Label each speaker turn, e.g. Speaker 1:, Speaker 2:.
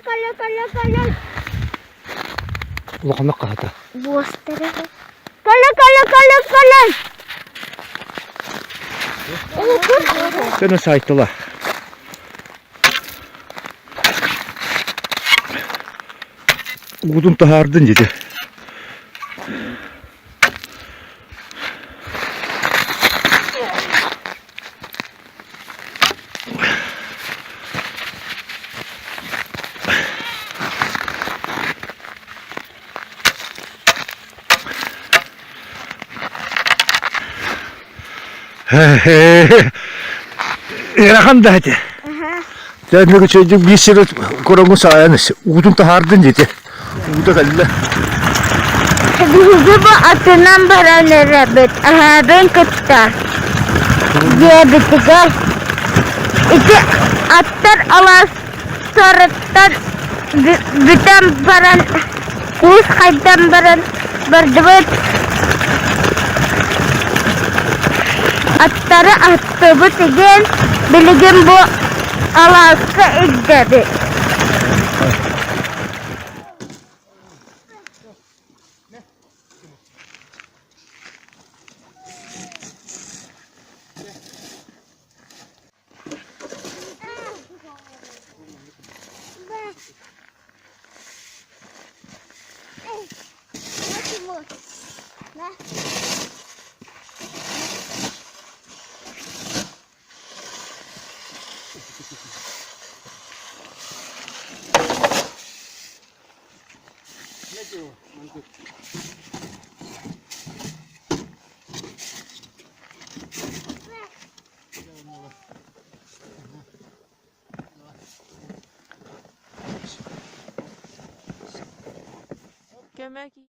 Speaker 1: Кэлэ, кэлэ, кэлэ.
Speaker 2: Улаханнык хаһата.
Speaker 1: Буостара. Кэлэ, кэлэ, кэлэ, кэлэ.
Speaker 2: Көнө сайтыла. Уутун таһаардын дьити. Ыарахан да этэ. Төннүк үчүгэйдик биир сири кураҥҥын саайан уутун таһаардын диэтэ. Уута кэллэ.
Speaker 1: Биһиги бу атынан баран эрэбит, аһаабын кытта диэбитигэр ити аттар алаастарыттан бүтэн баран куус хайдан баран бардыбыт. Аттары аттыбыт игин билигин бу алааска илдьэбит.
Speaker 3: Көмө.